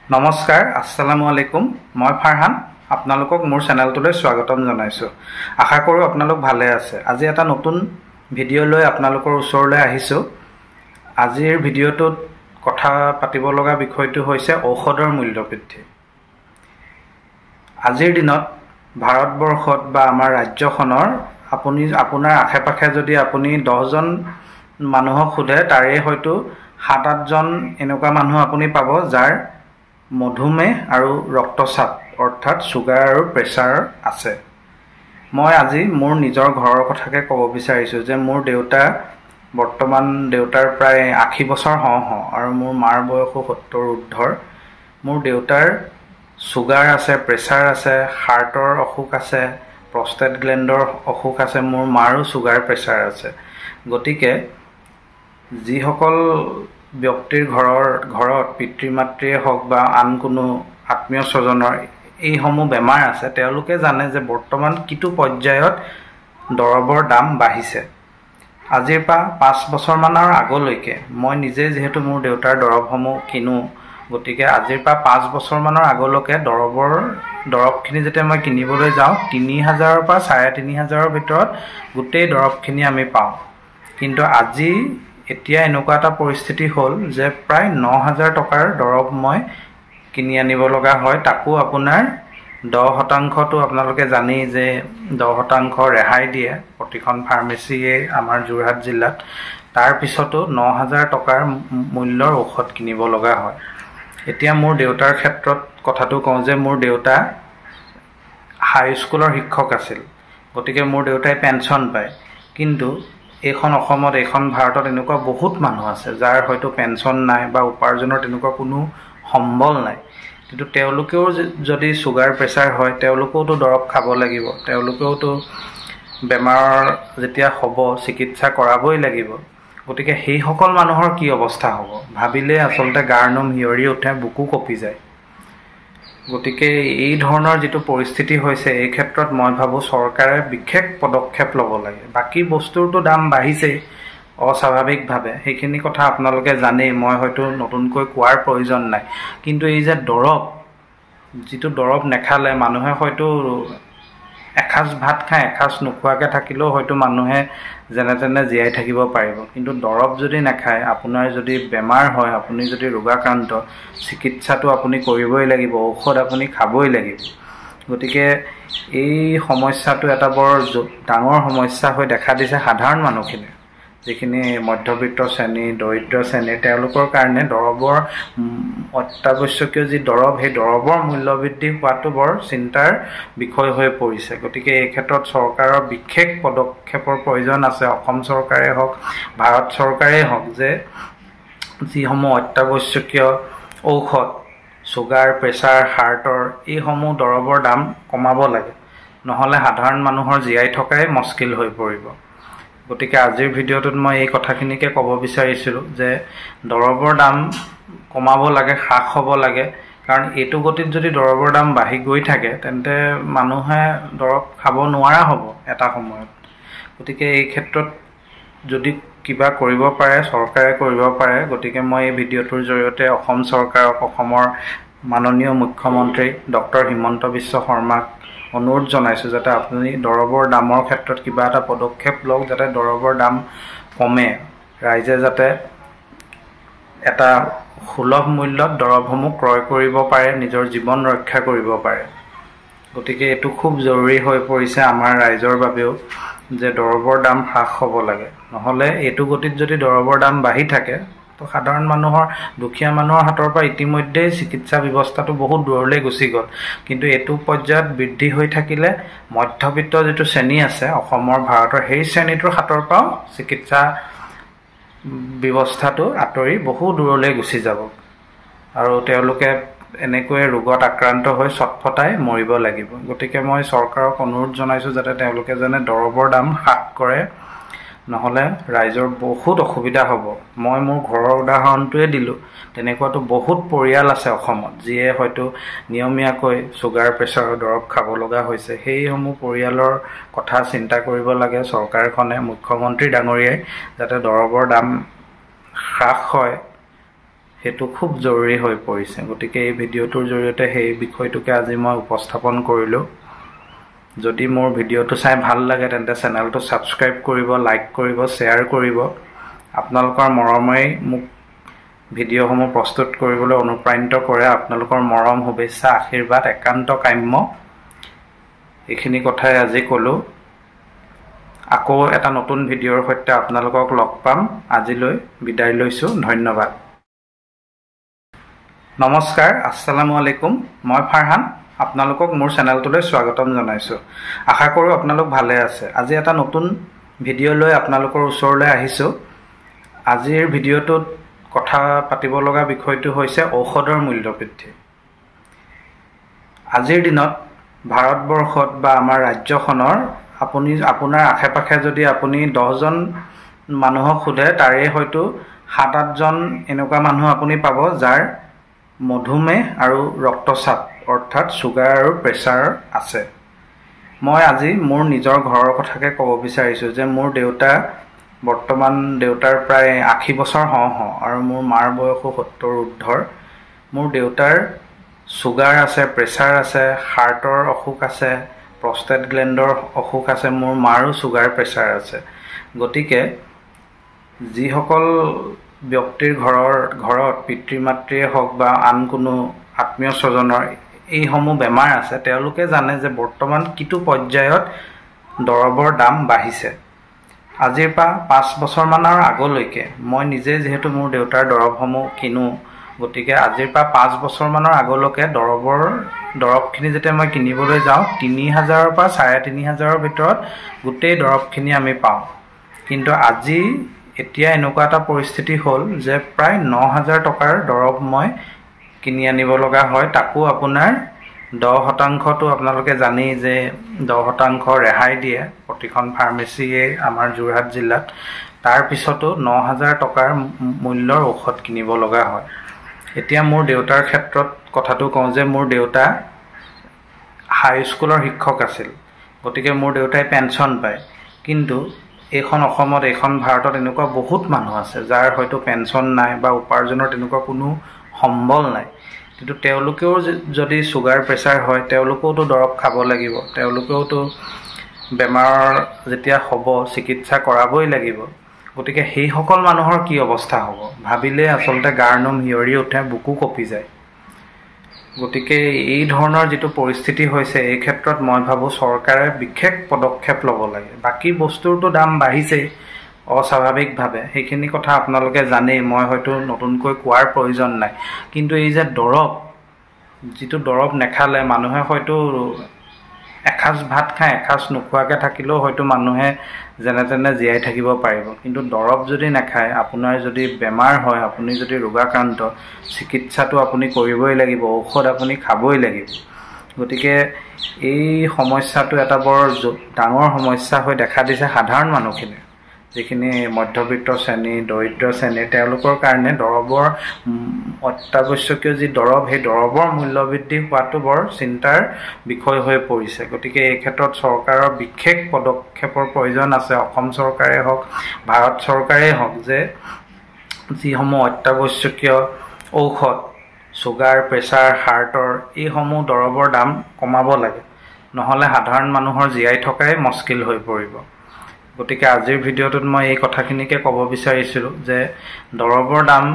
নমস্কাৰ, আসসালামু আলাইকুম। মই ফাৰহান, আপোনালোকক মোৰ চেনেলটোলৈ স্বাগতম জনাইছোঁ। আশা কৰোঁ আপোনালোক ভালে আছে। আজি এটা নতুন ভিডিঅ' লৈ আপোনালোকৰ ওচৰলৈ আহিছোঁ। আজিৰ ভিডিঅ'টোত কথা পাতিব লগা বিষয়টো হৈছে ঔষধৰ মূল্যবৃদ্ধি। আজিৰ দিনত ভাৰতবৰ্ষত বা আমাৰ ৰাজ্যখনৰ আপুনি আপোনাৰ আশে পাশে যদি আপুনি 10জন মানুহক সোধে, তাৰে হয়তো 7-8জন এনেকুৱা মানুহ আপুনি পাব যাৰ মধুমেহ আৰু ৰক্তচাপ অৰ্থাৎ চুগাৰ আৰু প্ৰেছাৰ আছে। মই আজি মোৰ নিজৰ ঘৰৰ কথাকে ক'ব বিচাৰিছোঁ যে মোৰ দেউতা বৰ্তমান দেউতাৰ প্ৰায় 80 বছৰ হওঁ হওঁ আৰু মোৰ মাৰ বয়সো 70 ঊৰ্ধৰ। মোৰ দেউতাৰ চুগাৰ আছে, প্ৰেছাৰ আছে, হাৰ্টৰ অসুখ আছে, প্ৰষ্টেট গ্লেণ্ডৰ অসুখ আছে। মোৰ মাৰো চুগাৰ প্ৰেছাৰ আছে। গতিকে যিসকল ব্যক্তিৰ ঘৰত পিতৃ মাতৃয়ে হওক বা আন কোনো আত্মীয় স্বজনৰ এইসমূহ বেমাৰ আছে, তেওঁলোকে জানে যে বৰ্তমান কিটো পৰ্যায়ত দৰৱৰ দাম বাঢ়িছে। আজিৰ পৰা 5 বছৰমানৰ আগলৈকে মই নিজে যিহেতু মোৰ দেউতাৰ দৰৱসমূহ কিনো, গতিকে আজিৰ পৰা 5 বছৰমানৰ আগলৈকে দৰৱখিনি যেতিয়া মই কিনিবলৈ যাওঁ, 3000ৰ পৰা 3500ৰ ভিতৰত গোটেই দৰৱখিনি আমি পাওঁ। কিন্তু আজি এতিয়া এনেকুৱা এটা পৰিস্থিতি হ'ল যে প্ৰায় 9000 টকাৰ দৰৱ মই কিনি আনিব লগা হয়। তাকো আপোনাৰ 10%টো আপোনালোকে জানেই যে 10% ৰেহাই দিয়ে প্ৰতিখন ফাৰ্মাচীয়ে আমাৰ যোৰহাট জিলাত। তাৰপিছতো 9000 টকাৰ মূল্যৰ ঔষধ কিনিব লগা হয়। এতিয়া মোৰ দেউতাৰ ক্ষেত্ৰত কথাটো কওঁ যে মোৰ দেউতা হাইস্কুলৰ শিক্ষক আছিল, গতিকে মোৰ দেউতাই পেঞ্চন পায়। কিন্তু এইখন অসমত, এইখন ভাৰতত এনেকুৱা বহুত মানুহ আছে যাৰ হয়তো পেঞ্চন নাই বা উপাৰ্জনৰ তেনেকুৱা কোনো সম্বল নাই। কিন্তু তেওঁলোকেও যদি চুগাৰ প্ৰেছাৰ হয়, তেওঁলোকেওতো দৰৱ খাব লাগিব, তেওঁলোকেওতো বেমাৰৰ যেতিয়া হ'ব চিকিৎসা কৰাবই লাগিব। গতিকে সেইসকল মানুহৰ কি অৱস্থা হ'ব ভাবিলে আচলতে গাৰ নোম শিয়ৰি উঠে, বুকু কঁপি যায়। গতিকে এই ধৰণৰ যিটো পৰিস্থিতি হৈছে, এই ক্ষেত্ৰত মই ভাবোঁ চৰকাৰে বিশেষ পদক্ষেপ ল'ব লাগে। বাকী বস্তুৰতো দাম বাঢ়িছেই অস্বাভাৱিকভাৱে, সেইখিনি কথা আপোনালোকে জানেই, মই হয়তো নতুনকৈ কোৱাৰ প্ৰয়োজন নাই। কিন্তু এই যে দৰৱ, যিটো দৰৱ নেখালে মানুহে হয়তো এসাঁজ ভাত খাই এসাঁজ নোখোৱাকৈ থাকিলেও হয়তো মানুহে যেনে তেনে জীয়াই থাকিব পাৰিব। কিন্তু দৰৱ যদি নাখায়, আপোনাৰ যদি বেমাৰ হয়, আপুনি যদি ৰোগাক্ৰান্ত, চিকিৎসাটো আপুনি কৰিবই লাগিব, ঔষধ আপুনি খাবই লাগিব। গতিকে এই সমস্যাটো এটা বৰ ডাঙৰ সমস্যা হৈ দেখা দিছে সাধাৰণ মানুহখিনিৰ, যিখিনি মধ্যবিত্ত শ্ৰেণী, দৰিদ্ৰ শ্ৰেণীৰ, তেওঁলোকৰ কাৰণে দৰৱৰ অত্যাৱশ্যকীয় যি দৰৱ, সেই দৰৱৰ মূল্যবৃদ্ধি হোৱাটো বৰ চিন্তাৰ বিষয় হৈ পৰিছে। গতিকে এই ক্ষেত্ৰত চৰকাৰৰ বিশেষ পদক্ষেপৰ প্ৰয়োজন আছে, অসম চৰকাৰেই হওক, ভাৰত চৰকাৰেই হওক, যে যিসমূহ অত্যাৱশ্যকীয় ঔষধ, চুগাৰ, প্ৰেছাৰ, হাৰ্টৰ এইসমূহ দৰৱৰ দাম কমাব লাগে, নহ'লে সাধাৰণ মানুহৰ জীয়াই থকাই মস্কিল হৈ পৰিব। গতিকে আজিৰ ভিডিঅ'টোত মই এই কথাখিনিকে ক'ব বিচাৰিছিলোঁ যে দৰৱৰ দাম কমাব লাগে, হ্ৰাস হ'ব লাগে। কাৰণ এইটো গতিত যদি দৰৱৰ দাম বাঢ়ি গৈ থাকে, তেন্তে মানুহে দৰৱ খাব নোৱাৰা হ'ব এটা সময়ত। গতিকে এই ক্ষেত্ৰত যদি কিবা কৰিব পাৰে, চৰকাৰে কৰিব পাৰে। গতিকে মই এই ভিডিঅ'টোৰ জৰিয়তে অসম চৰকাৰক, অসমৰ মাননীয় মুখ্যমন্ত্ৰী ডক্টৰ হিমন্ত বিশ্ব শৰ্মাক অনুৰোধ জনাইছোঁ যাতে আপুনি দৰৱৰ দামৰ ক্ষেত্ৰত কিবা এটা পদক্ষেপ লওক, যাতে দৰৱৰ দাম কমে, ৰাইজে যাতে এটা সুলভ মূল্যত দৰৱসমূহ ক্ৰয় কৰিব পাৰে, নিজৰ জীৱন ৰক্ষা কৰিব পাৰে। গতিকে এইটো খুব জৰুৰী হৈ পৰিছে আমাৰ ৰাইজৰ বাবেও যে দৰৱৰ দাম হ্ৰাস হ'ব লাগে। নহ'লে এইটো গতিত যদি দৰৱৰ দাম বাঢ়ি থাকে, তো সাধাৰণ মানুহৰ, দুখীয়া মানুহৰ হাতৰ পৰা ইতিমধ্যেই চিকিৎসা ব্যৱস্থাটো বহুত দূৰলৈ গুচি গ'ল। কিন্তু এইটো পৰ্যায়ত বৃদ্ধি হৈ থাকিলে মধ্যবিত্ত যিটো শ্ৰেণী আছে অসমৰ, ভাৰতৰ, সেই শ্ৰেণীটোৰ হাতৰ পৰাও চিকিৎসা ব্যৱস্থাটো আঁতৰি বহু দূৰলৈ গুচি যাব আৰু তেওঁলোকে এনেকৈয়ে ৰোগত আক্ৰান্ত হৈ ছটফটাই মৰিব লাগিব। গতিকে মই চৰকাৰক অনুৰোধ জনাইছোঁ যাতে তেওঁলোকে যেনে দৰৱৰ দাম হ্ৰাস কৰে, নহ'লে ৰাইজৰ বহুত অসুবিধা হ'ব। মই মোৰ ঘৰৰ উদাহৰণটোৱে দিলোঁ, তেনেকুৱাতো বহুত পৰিয়াল আছে অসমত যিয়ে হয়তো নিয়মীয়াকৈ চুগাৰ, প্ৰেছাৰৰ দৰৱ খাব লগা হৈছে। সেইসমূহ পৰিয়ালৰ কথা চিন্তা কৰিব লাগে চৰকাৰখনে, মুখ্যমন্ত্ৰী ডাঙৰীয়াই, যাতে দৰৱৰ দাম হ্ৰাস হয়। সেইটো খুব জৰুৰী হৈ পৰিছে। গতিকে এই ভিডিঅ'টোৰ জৰিয়তে সেই বিষয়টোকে আজি মই উপস্থাপন কৰিলোঁ। যদি মোৰ ভিডিঅ'টো চাই ভাল লাগে তেন্তে চেনেলটো ছাবস্ক্ৰাইব কৰিব, লাইক কৰিব, শ্বেয়াৰ কৰিব। আপোনালোকৰ মৰমেই মোক ভিডিঅ'সমূহ প্ৰস্তুত কৰিবলৈ অনুপ্ৰাণিত কৰে। আপোনালোকৰ মৰম, শুভেচ্ছা, আশীৰ্বাদ একান্ত কাম্য। এইখিনি কথাই আজি ক'লোঁ। আকৌ এটা নতুন ভিডিঅ'ৰ সৈতে আপোনালোকক লগ পাম। আজিলৈ বিদায় লৈছোঁ, ধন্যবাদ। নমস্কাৰ, আসসালামু আলাইকুম। মই ফাৰহান, আপোনালোকক মোৰ চেনেলটোলৈ স্বাগতম জনাইছোঁ। আশা কৰোঁ আপোনালোক ভালে আছে। আজি এটা নতুন ভিডিঅ' লৈ আপোনালোকৰ ওচৰলৈ আহিছোঁ। আজিৰ ভিডিঅ'টোত কথা পাতিব লগা বিষয়টো হৈছে ঔষধৰ মূল্যবৃদ্ধি। আজিৰ দিনত ভাৰতবৰ্ষত বা আমাৰ ৰাজ্যখনৰ আপুনি আপোনাৰ আশে পাশে যদি আপুনি 10জন মানুহক সোধে, তাৰে হয়তো 7-8জন এনেকুৱা মানুহ আপুনি পাব যাৰ মধুমেহ আৰু ৰক্তচাপ অৰ্থাৎ চুগাৰ আৰু প্ৰেছাৰ আছে। মই আজি মোৰ নিজৰ ঘৰৰ কথাকে ক'ব বিচাৰিছোঁ যে মোৰ দেউতা বৰ্তমান দেউতাৰ প্ৰায় 80 বছৰ হওঁ হওঁ আৰু মোৰ মাৰ বয়সো 70 ঊৰ্ধৰ। মোৰ দেউতাৰ চুগাৰ আছে, প্ৰেছাৰ আছে, হাৰ্টৰ অসুখ আছে, প্ৰষ্টেট গ্লেণ্ডৰ অসুখ আছে। মোৰ মাৰো চুগাৰ প্ৰেছাৰ আছে। গতিকে যিসকল ব্যক্তিৰ ঘৰত পিতৃ মাতৃয়ে হওক বা আন কোনো আত্মীয় স্বজনৰ এইসমূহ বেমাৰ আছে, তেওঁলোকে জানে যে বৰ্তমান কিটো পৰ্যায়ত দৰৱৰ দাম বাঢ়িছে। আজিৰ পৰা 5 বছৰমানৰ আগলৈকে মই নিজে যিহেতু মোৰ দেউতাৰ দৰৱসমূহ কিনো, গতিকে আজিৰ পৰা 5 বছৰমানৰ আগলৈকে দৰৱখিনি যেতিয়া মই কিনিবলৈ যাওঁ, 3000ৰ পৰা 3500ৰ ভিতৰত গোটেই দৰৱখিনি আমি পাওঁ। কিন্তু আজি এতিয়া এনেকুৱা এটা পৰিস্থিতি হ'ল যে প্ৰায় 9000 টকাৰ দৰৱ মই কিনি আনিব লগা হয়। তাকো আপোনাৰ 10%টো আপোনালোকে জানেই যে 10% ৰেহাই দিয়ে প্ৰতিখন ফাৰ্মাচীয়ে আমাৰ যোৰহাট জিলাত। তাৰপিছতো 9000 টকাৰ মূল্যৰ ঔষধ কিনিব লগা হয়। এতিয়া মোৰ দেউতাৰ ক্ষেত্ৰত কথাটো কওঁ যে মোৰ দেউতা হাইস্কুলৰ শিক্ষক আছিল, গতিকে মোৰ দেউতাই পেঞ্চন পায়। কিন্তু এইখন অসমত, এইখন ভাৰতত এনেকুৱা বহুত মানুহ আছে যাৰ হয়তো পেঞ্চন নাই বা উপাৰ্জনৰ তেনেকুৱা কোনো সম্বল নাই। কিন্তু তেওঁলোকেও যদি চুগাৰ প্ৰেছাৰ হয়, তেওঁলোকেওতো দৰৱ খাব লাগিব, তেওঁলোকেওতো বেমাৰ যেতিয়া হ'ব চিকিৎসা কৰাবই লাগিব। গতিকে সেইসকল মানুহৰ কি অৱস্থা হ'ব ভাবিলে আচলতে গাৰ নোম শিয়ৰি উঠে, বুকু কঁপি যায়। গতিকে এই ধৰণৰ যিটো পৰিস্থিতি হৈছে, এই ক্ষেত্ৰত মই ভাবোঁ চৰকাৰে বিশেষ পদক্ষেপ ল'ব লাগে। বাকী বস্তুৰতো দাম বাঢ়িছেই অস্বাভাৱিকভাৱে, সেইখিনি কথা আপোনালোকে জানেই, মই হয়তো নতুনকৈ কোৱাৰ প্ৰয়োজন নাই। কিন্তু এই যে দৰৱ, যিটো দৰৱ নেখালে মানুহে হয়তো এসাঁজ ভাত খাই এসাঁজ নোখোৱাকৈ থাকিলেও হয়তো মানুহে যেনে তেনে জীয়াই থাকিব পাৰিব। কিন্তু দৰৱ যদি নাখায়, আপোনাৰ যদি বেমাৰ হয়, আপুনি যদি ৰোগাক্ৰান্ত, চিকিৎসাটো আপুনি কৰিবই লাগিব, ঔষধ আপুনি খাবই লাগিব। গতিকে এই সমস্যাটো এটা বৰ ডাঙৰ সমস্যা হৈ দেখা দিছে সাধাৰণ মানুহখিনিৰ, যিখিনি মধ্যবিত্ত শ্ৰেণী, দৰিদ্ৰ শ্ৰেণী, তেওঁলোকৰ কাৰণে দৰৱৰ অত্যাৱশ্যকীয় যি দৰৱ, সেই দৰৱৰ মূল্যবৃদ্ধি হোৱাটো বৰ চিন্তাৰ বিষয় হৈ পৰিছে। গতিকে এই ক্ষেত্ৰত চৰকাৰৰ বিশেষ পদক্ষেপৰ প্ৰয়োজন আছে, অসম চৰকাৰেই হওক, ভাৰত চৰকাৰেই হওক, যে যিসমূহ অত্যাৱশ্যকীয় ঔষধ, চুগাৰ, প্ৰেছাৰ, হাৰ্টৰ এইসমূহ দৰৱৰ দাম কমাব লাগে, নহ'লে সাধাৰণ মানুহৰ জীয়াই থকাই মস্কিল হৈ পৰিব। গতিকে আজিৰ ভিডিঅ'টোত মই এই কথাখিনিকে ক'ব বিচাৰিছিলোঁ যে দৰৱৰ দাম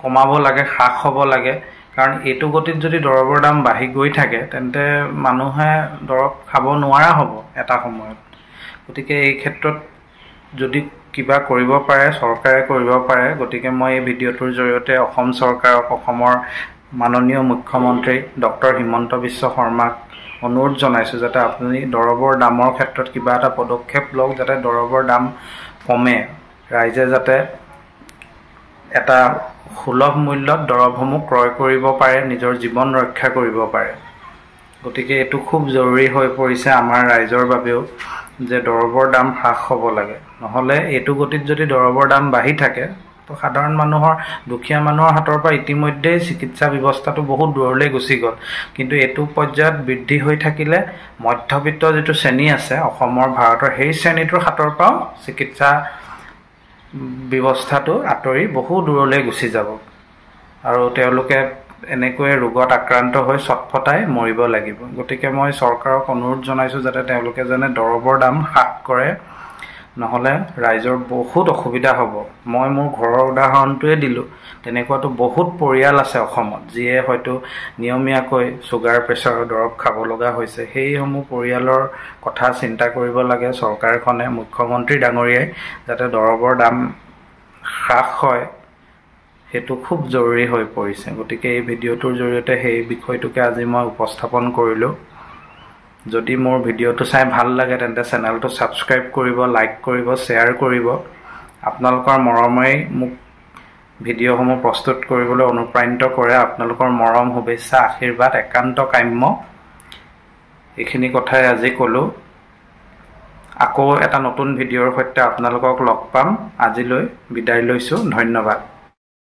কমাব লাগে, হ্ৰাস হ'ব লাগে। কাৰণ এইটো গতিত যদি দৰৱৰ দাম বাঢ়ি গৈ থাকে, তেন্তে মানুহে দৰৱ খাব নোৱাৰা হ'ব এটা সময়ত। গতিকে এই ক্ষেত্ৰত যদি কিবা কৰিব পাৰে, চৰকাৰে কৰিব পাৰে। গতিকে মই এই ভিডিঅ'টোৰ জৰিয়তে অসম চৰকাৰক, অসমৰ মাননীয় মুখ্যমন্ত্ৰী ডক্টৰ হিমন্ত বিশ্ব শৰ্মাক অনুৰোধ জনাইছোঁ যাতে আপুনি দৰৱৰ দামৰ ক্ষেত্ৰত কিবা এটা পদক্ষেপ লওক, যাতে দৰৱৰ দাম কমে, ৰাইজে যাতে এটা সুলভ মূল্যত দৰৱসমূহ ক্ৰয় কৰিব পাৰে, নিজৰ জীৱন ৰক্ষা কৰিব পাৰে। গতিকে এইটো খুব জৰুৰী হৈ পৰিছে আমাৰ ৰাইজৰ বাবেও যে দৰৱৰ দাম হ্ৰাস হ'ব লাগে, নহ'লে এইটো গতিত যদি দৰৱৰ দাম বাঢ়ি থাকে, তো সাধাৰণ মানুহৰ, দুখীয়া মানুহৰ হাতৰ পৰা ইতিমধ্যেই চিকিৎসা ব্যৱস্থাটো বহুত দূৰলৈ গুচি গ'ল। কিন্তু এইটো পৰ্যায়ত বৃদ্ধি হৈ থাকিলে মধ্যবিত্ত যিটো শ্ৰেণী আছে অসমৰ, ভাৰতৰ, সেই শ্ৰেণীটোৰ হাতৰ পৰাও চিকিৎসা ব্যৱস্থাটো আঁতৰি বহু দূৰলৈ গুচি যাব। আৰু তেওঁলোকে এনেকৈয়ে ৰোগত আক্ৰান্ত হৈ ছটফটাই মৰিব লাগিব। গতিকে মই চৰকাৰক অনুৰোধ জনাইছোঁ যাতে তেওঁলোকে যেনে দৰৱৰ দাম হ্ৰাস কৰে, নহ'লে ৰাইজৰ বহুত অসুবিধা হ'ব। মই মোৰ ঘৰৰ উদাহৰণটোৱে দিলোঁ, তেনেকুৱাতো বহুত পৰিয়াল আছে অসমত যিয়ে হয়তো নিয়মীয়াকৈ চুগাৰ, প্ৰেছাৰৰ দৰৱ খাব লগা হৈছে। সেইসমূহ পৰিয়ালৰ কথা চিন্তা কৰিব লাগে চৰকাৰখনে, মুখ্যমন্ত্ৰী ডাঙৰীয়াই, যাতে দৰৱৰ দাম হ্ৰাস হয়, সেইটো খুব জৰুৰী হৈ পৰিছে। গতিকে এই ভিডিঅ'টোৰ জৰিয়তে সেই বিষয়টোকে আজি মই উপস্থাপন কৰিলোঁ। যদি মোৰ ভিডিঅ'টো চাই ভাল লাগে তেন্তে চেনেলটো ছাবস্ক্ৰাইব কৰিব, লাইক কৰিব, শ্বেয়াৰ কৰিব। আপোনালোকৰ মৰমেই মোক ভিডিঅ'সমূহ প্ৰস্তুত কৰিবলৈ অনুপ্ৰাণিত কৰে। আপোনালোকৰ মৰম, শুভেচ্ছা, আশীৰ্বাদ একান্ত কাম্য। এইখিনি কথাই আজি ক'লোঁ। আকৌ এটা নতুন ভিডিঅ'ৰ সৈতে আপোনালোকক লগ পাম। আজিলৈ বিদায় লৈছোঁ। ধন্যবাদ।